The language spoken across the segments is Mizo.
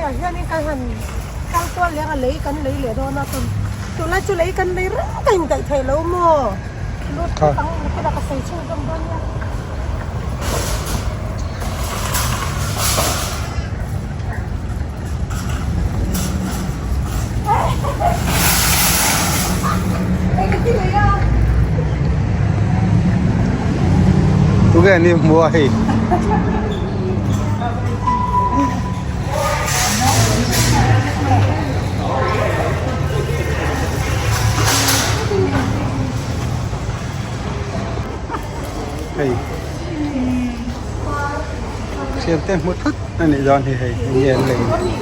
Haiah hianin kan han kal kual leh ang a, lei kan lei leh dawn a, tun tunlai chu lei kan lei reng a indaih theih lo maw? Lut phawt ang nakinah ka sawi chhung zawm dawn nia. Tunge ni hmu a hei. Hei thiante hmu thut a nih dawn hi hei eng nge an lei ni.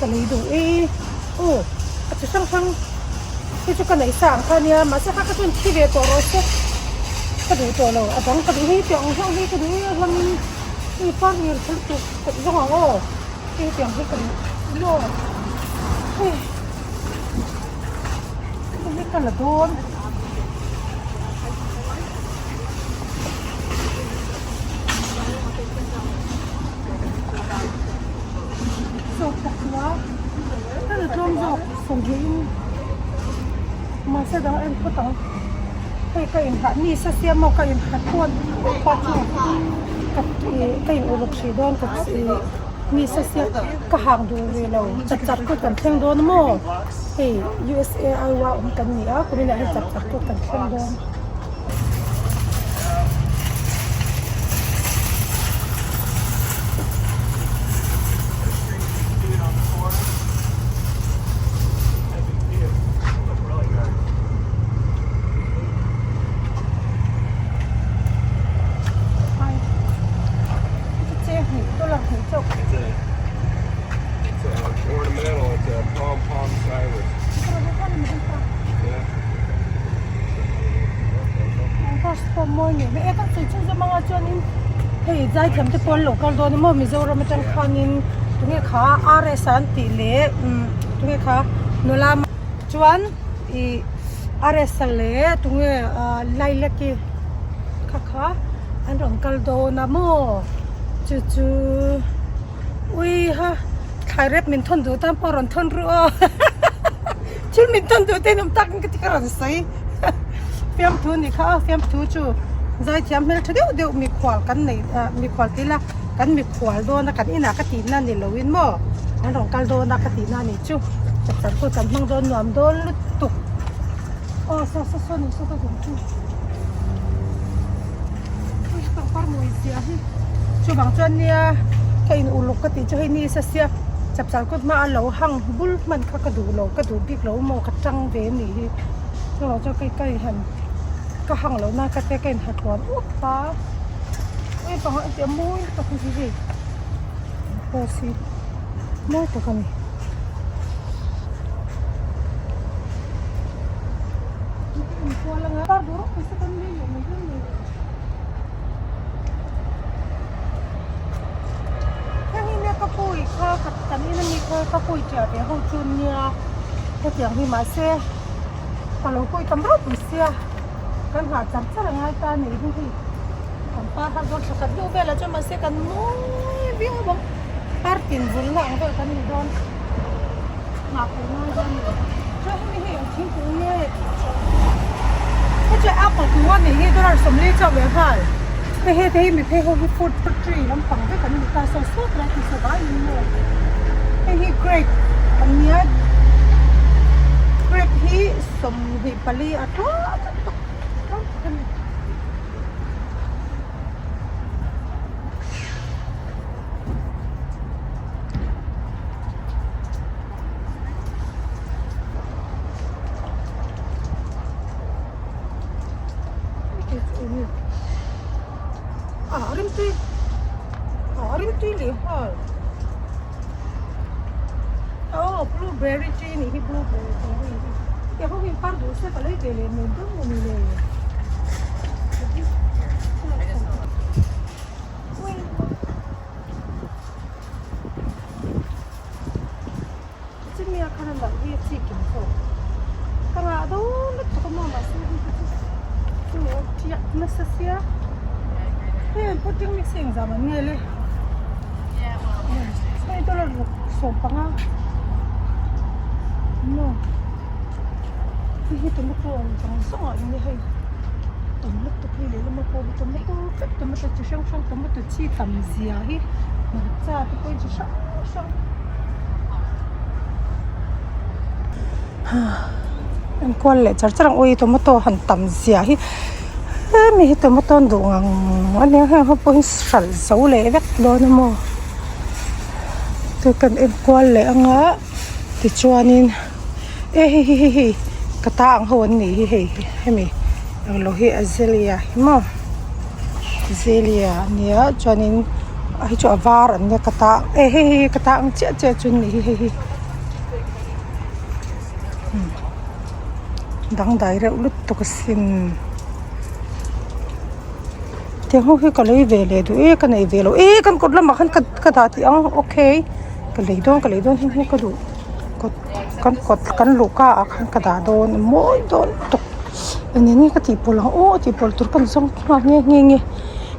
Ka lei duh e aw a chi hrang hrang hi chu ka neih sa ang kha ania mahse kha ka chuan thi ve tawh rawh se ka duh tawh lo a dang ka duh hi tiang ang hlauh hi ka duh e a hlangin hei par lian tha lutuk ka duh zawng ang aw hei tiang hi ka duh maw hei hei hi ka la dawn. Ka la tlawm zawk sawmhnih in mahse dang a en phawt ang hei ka inhah mi sa siam maw ka inhat pawh pa chu ka ih ka in uluk hrih dawn ka ih mi sa siam ka hang duh ve lo chap chap kut kan thleng dawn maw hei USA Iowa awm kan ni a kuminah hian chap chap kut kan thleng dawn. Hei zaithiam te pawh an lo kal dawn a maw Mizoram atang khanin tunge kha RS an tih leh tunge kha nula chuan ih RS a leh tunge lilac i kha kha an rawn kal dawn a maw chu chu ui ha thlai rep min thawn duh tan pawh a rawn thawn ru aw. Thil min tawn duh te in awm tak in ka ti ka rawn sawi fiamthu a nih kha a fiamthu chu zaithiam hmel tha deuh deuh mikhual kan nei ah mikhual tih ila kan mikhual dawn a kan inah ka tihna ni lo in maw an rawn kal dawn a ka tihna a nih chu chapchar kut kan hmang dawn nuam dawn lutuk aw saw saw saw ni saw ka zawng chu pangpar mawi zia hi chuvang chuan nia ka in uluk ka tih chu hei ni sa sia chapchar kut hma a lo hang bul hman kha ka duh lo ka duh bik lo maw ka tang ve a nih hi chuvang chuan kei ka inhan ka hang loh na ka te ka inha tluan up a ui panga a tia mawi lutuk hi hei rose hi mawi tak a ni. Heng hi nia ka pui kha kan in ami kha ka pui ṭiah ve ho chu nia hetiang hi mahse ka lo pui tam ropui sia kan nghah char char a ngai ta a nih hi hei kan par har dawn thla khat deuh velah chuan mahse kan mawi viau ang par tin vulna ang vel kan ni dawn. Nghah pawh ngai dawn a ni. Chuan hemi hi eng thingkung nge heti apple kung a nih hi dollar 40 chauh leh nghal. Hei hete hi mi phei ho hi fruit tree lampang vek an ni ta saw sawt lai tih saw bai in maw. Hei hi grape an nia grape hi. 24 a tlawm lutuk tlawm tak a ni. A rimtui a rimtui leh nghal aw blueberry tree nih hi blueberry hi tiang ho hi par duh se ka lei ve leh mai dawn a ni le. Chumi a khan a loh hi a chik in zawk ka ngah dawn lutuk a maw mahse hei hi chu chu a tiak nasa sia hei an putting mix hi engzah man nge le hei dollar ruk 15 maw hei hi tomato ang zawng zawng ah eng nge hei tam lutuk hei lehlam a pawh hi tomato vek tomato chi hrang hrang tomato chi tam zia hi hmarcha te pawh hi chi hrang hrang. Enkual leh char char ang ui tomato han tam zia hi hemi hi tomato an duh ngang a nia heng ho pawh hi hralh zo leh vek dawn a maw chu kan enkual leh anga tichuanin e hei hi hei hi ka ta ang ho an nih hi hei hemi englo hi azalea hi maw azalea a nia chuanin a hei chu a var an nia ka ta e hei hei ka ta ang chiah chiah chu an nih hi hei hi dangdai reuh lutuk asin tiang ho hi ka lei ve leh duh e ka nei ve lo e kan kawt lamah khan ka dah tih ang okay ka lei dawn ka lei dawn heng hi ka duh kawt kan kawt kan luhka ah khan ka dah dawn a mawi dawn lutuk eng nge ka tih pawlh ang aw tih pawlh tur ka ni zawng nghak nghe nghe nge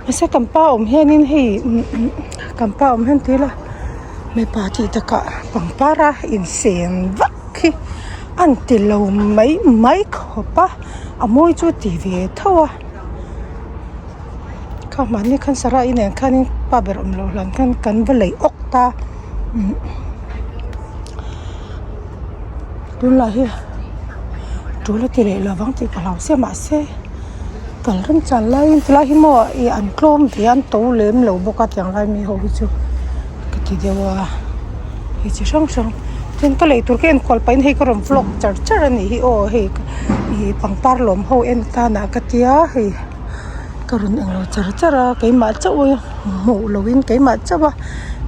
mahse kan pa awm hianin hei kan pa awm hian ti ila mipa tih takah pangpar a insen vak hi an ti lo mai mai khawp a a mawi chu ti ve tho a kha mahni khan sarai nen khanin pa ber awm loh hlan khan kan va lei awk ta tunlai hi tul a ti leh lo vang tih ka hlau sia mahse kal reng chan laiin tilai hi maw ih an tlawm ve a an to lem lo bawk a tiang lai mi ho hi chu ka ti deuh a hei chi hrang hrang tin ka lei tur ka enkual pahin hei ka rawn vlog char char a nih hi aw hei ih pangpar lawm ho en tan ah ka tia hei ka rawn englo char char a keimah chauh a hmuh lohin keimah chauh a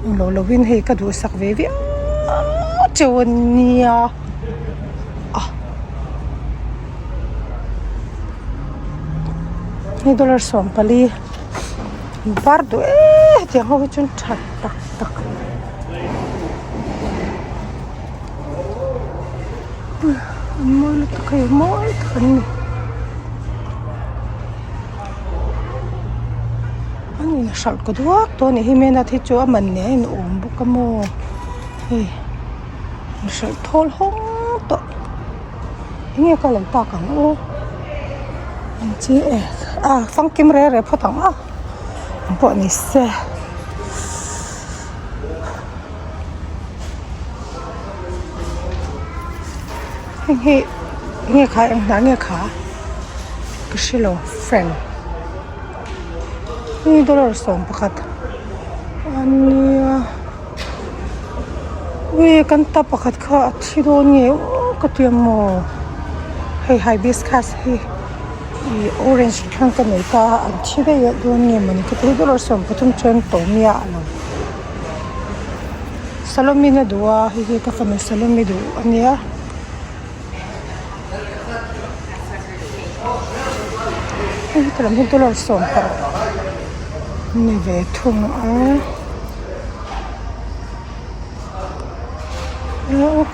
englo lohin hei ka duhsak ve viau cheu a nia a hei dollar 14 var duh e hetiang ho hi chuan tha tak tak an mawi lutuk hei mawi tak an ni an inhralh kaw duak tawh a nih hi main hi chu a man nen a in awm bawk a maw hei inhralh thawl hawng tawh enge ka lo tak ang aw ang chi e a famkim reh reh phawt ang a ang pawh ni se. Heng hi nge kha eng hnah nge kha ka hre lo fan hei dollar 11 a nia ui kan ta pakhat kha a thi dawn nge aw ka ti ang maw hei hibiscus hi ih orange thlang ka nei ta a an thi daih dawn nge mawni ka ti hei dollar 13 chuan to miah lo. Salome na duh a hei hi ka fanu Salome duh a nia. Hei heti lam hi dollar 16 a ni ve thung a.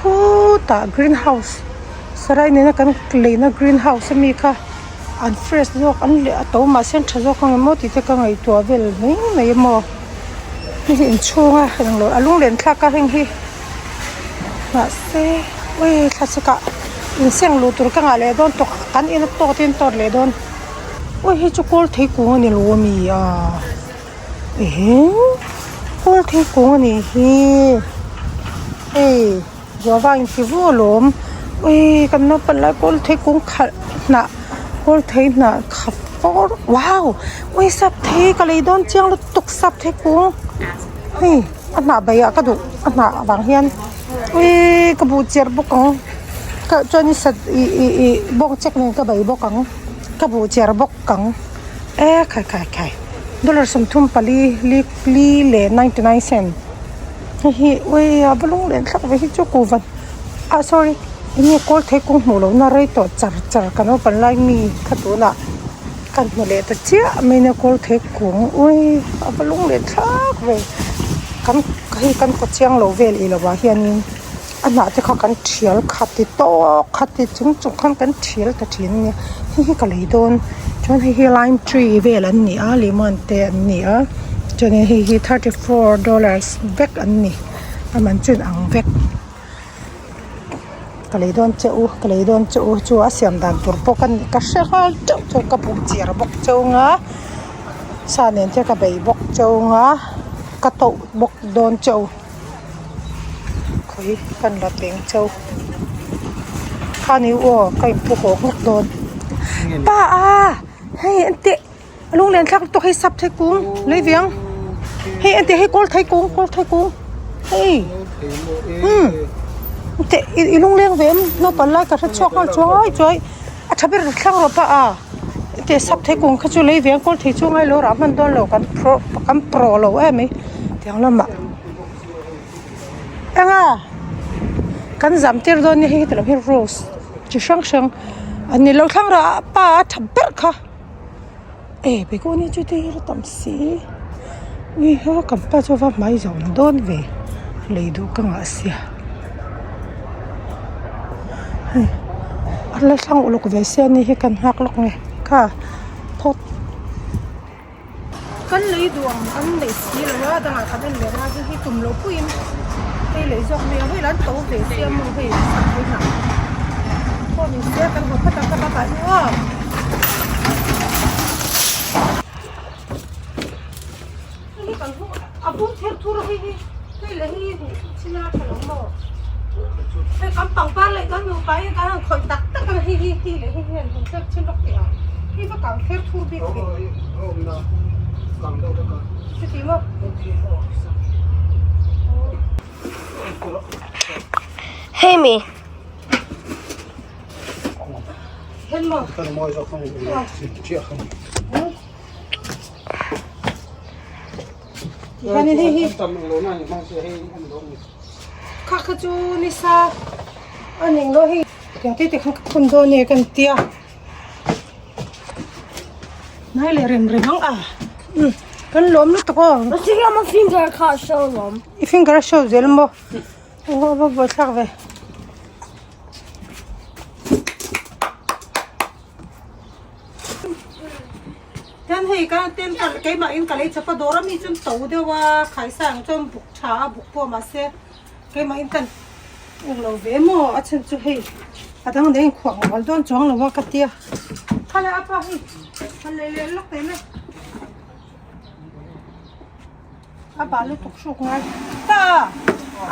Khutah green house sarai nena kan leina green house ami kha an fresh zawk an leh a to mahse an tha zawk ang em aw tih te ka ngaihtuah vel mai mai a maw. Hei hi inchhung a englo a lunglen thlak a heng hi mahse ui thlasik ah inseng luh tur ka ngah leh dawn tawk kan in a tawt in tawt leh dawn ui hei chu kawl thei kung a ni lo ami a ehe kawl thei kung a nih hi hei guava in ti vu alawm. Ui kan naupang lai kawl thei kung khalh hnah kawl thei hnah kha fawr wow ui sap thei ka lei dawn chiang lutuk sap thei kung hei a hnah baiah ka duh a hnah avang hian ui ka buh chiar bawk ang ka chuan sat ih ih ih bawng chek nen ka bei bawk ang ka buh chiar bawk ang e khai khai khai dollar 34 li li leh 99 cent hei hi ui a va lung leh thlak ve hi chu kuhva. Ah sorry enge kawl thei kawng hmuh lohna rei tawh char char ka naupang lai mi kha tunah ka hmu leh ta chiah mai nia kawl thei kawng ui a va lung leh thlak ve kan hei kan kaw chiang lo vel ilo ah hianin a hnah te kha kan thial khat ti tawk khat ti chung chung khan kan thial ta thin a nia hei hi ka lei dawn chuan hei hi lime tree vel an ni a lemon te an ni a chuanin hei hi 34 dollars vek an ni. A man chu in ang vek ka lei dawn che u ka lei dawn che u chu a siam dan tur pawh ka ka hre nghal teuh chu ka buk chiar bawk cheu ang a sa nen te ka bei bawk cheu ang a ka tauh bawk dawn cheu khawi kan la teng cheu khani aw ka in pu haw nghek dawn pa a hei engteh. A lunglen thlak lutuk hei sap thei kung lei ve ang hei engtiang hei kawl thei kung kawl thei kung hei umm teh i lungleng ve em naupang lai ka hre chhuak nghal chuai chuai a tha ber thlang rawh pah a engtiang sap thei kung kha chu lei ve ang kawl thei chu ngailo rah hman dawn lo kan pro kan pro lo em mai tiang lamah eng a kan zam tir dawn nia hei heti lam hi rose chi hrang hrang an ni lo thlang rawh pa a tha ber kha. E begoni chu te hi a tam si ui ha kan pa chu a va hmai zawm dawn ve lei duh ka ngah sia hei a la thlang uluk ve sia ni hi kan nghak lawk nge kha phawt kan lei duh ang an nei si lo a dangah kan en leh a hei hi tum loh puiin hei lei zawk mai a hei lah an to ve sia maw hei sak phei hnah pawh ni se kan haw phawt ang ka bakah hi aw. Hei hi kan hmuh a bung ther thur a hei hi hei leh hei hi huh chhin a tha lo maw hei kan pangpar leh kan nupa in kan han khawih tak tak a hei hi hei leh hei hian han thlep chhin lawk teh ang hei va kang ther thur bik ve chuti maw. Hei mi. Hen maw. Hianin hei hi kha kha chu nisa a ning lo hei tiang te te khan ka phun dawn nge kan tia nai leh rem rem ang a um kan lawm lutuk aw finger kha a show lawm i finger a show zel maw aw a va buaithlak ve. Chuan hei ka ten ka keimah in ka lei chawp a dawr ami chuan to deuh a khaisa ang chuan buk tha a buk pawh mahse keimah in kan eng lo ve maw a chhan chu hei a dang daih in khuah nghal dawn chuang lo a ka tia kha le apa hei han lei leh lawk teh le a bah lutuk hruk ngai ta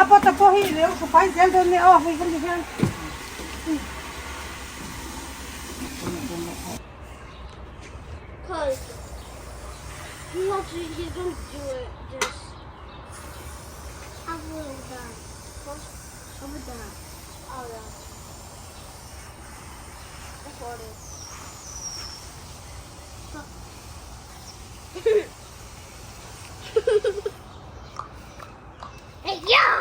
a pawt a pawh hei leu thu fai zel dawn nia aw hei hemi hian. Cause he wants to, he's gonna do it just over there. Over there. Oh yeah. Recording. Hey, yeah!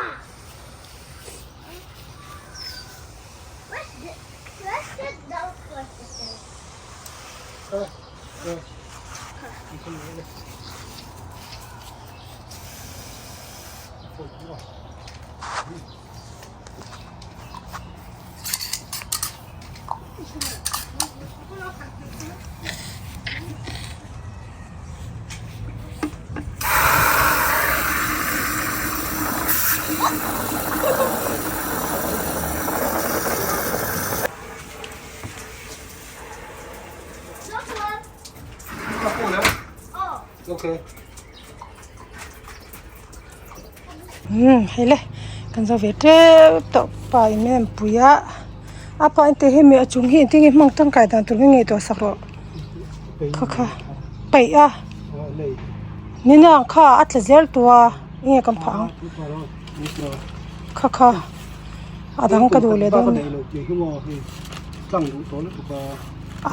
Umm hei le kan zo ve tep tawh pa in min rawn pui a. A pa in tih hi mi a chung hi engtin nge hmang tangkai dan tur hi ngaihtuah sak rawh kha kha paih a nina ang kha a tla zel tawh a enge kan phah ang kha kha a dang ka duh leh dawn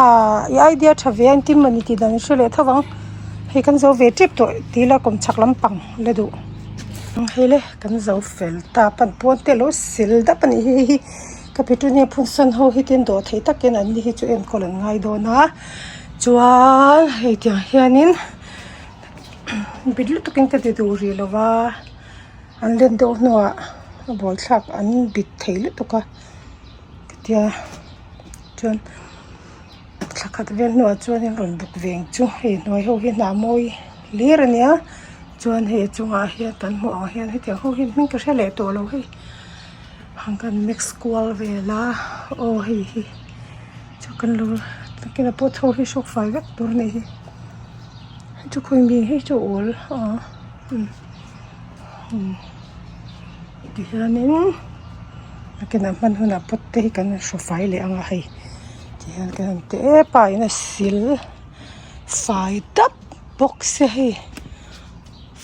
ah i idea tha ve a engtin mawni tih dan i hre leh tho ang hei kan zo ve tep tawh tih ila kawm chhak lampang la duh hei le kan zo fel ta pan pawn te alo sil dap a nih hi hei hi. Ka petunia phun san ho hi tin dawh theih takin an ni hi chu enkawl an ngai dawn a chuan hei tiang hianin bit lutukin ka ti duh rih lo va an let deuh hnuah a buaithlak an bit thei lutuk a tia chuan thla khat vel hnuah chuanin rawn buk veng chu hei hnuai ho hi hnah mawi hlir a nia chuan hei a chungah hian kan hmuh ang hian hetiang ho hi hming ka hre leh tawh lo hei. An kan mix kual vel a aw hei hi chu kan lo nakinah pawh chho hi hrawk fai vek tur a nih hi hei chu khawi mi hei chu a awl a umm tihianin nakinah hman hunah pot te hi kan hraw fai leh ang a hei tihian kan han ti ep a in a sil fai dap bawk sia hei.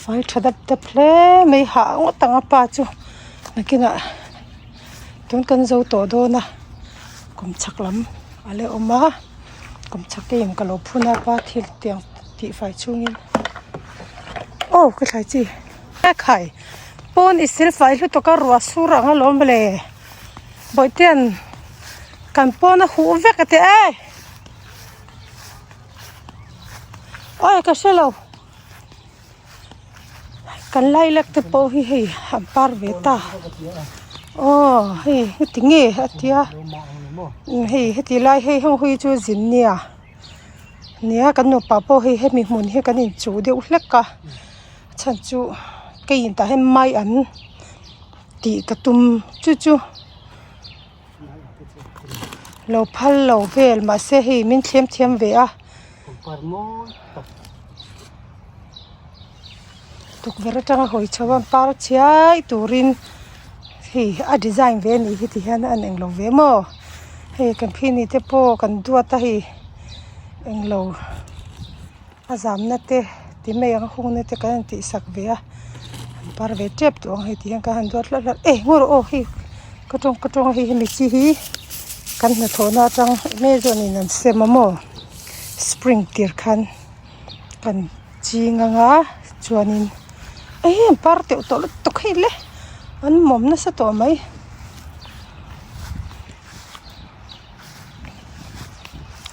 Fai tha dap dap hle mai hah ngawt ang a pa chu nakinah tun kan zo tawh dawn a kum chhak lam a la awm a kum chhak te in ka lo phun a pa thil tiang tih fai chhungin aw ka thlai chi e khai pawn i sil fai lutuk a ruah sur ang alawm le bawihten kan pawn a huh vek a ti e awi ka hrelo. Kan lilac te pawh hi hei an par ve ta aw hei heti nge a tia hei heti lai hei ho hi chu zin nia nia kan nupa pawh hei hemi hmun hi kan inchuh deuh hlek a a chhan chu keiin tah hian mai an tih ka tum chu chu lo phal lo vel mahse hei min thlem thiam ve a. Tukverh atanga hawi chho a par chiai turin hei a design ve anih hi ti hian a englo ve maw hei kan phini te pawh kan duat a hei englo a zamna te ti mai ang a hungna te kan han tih sak ve a an par ve tep tawh ang hei ti hian kan han duat hlauh hlauh e ngaw rawh aw hei ka tawng ka tawng a hei hemi chi hi kan hnathawhna atang amazon in an sem a maw spring tir khan kan ching anga chuanin eng an par teuh tawh lutuk hei le an mawm nasa tawh mai.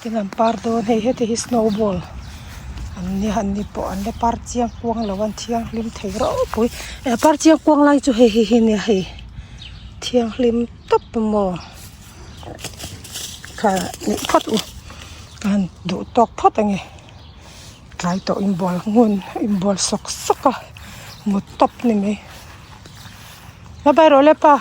Tin an par dawn hei heti hi snow ball an nia an ni pawh an la par chiang kuang lo an thianghlim thei ropui a par chiang kuang lai chu hei hei hi nia hei thianghlim tawp maw kha nih phawt u ka han duh tawk phawt ang e tlai tawh inbual ngun inbual sawk sawk a mut tawp ni mai bye bye rawh le pa.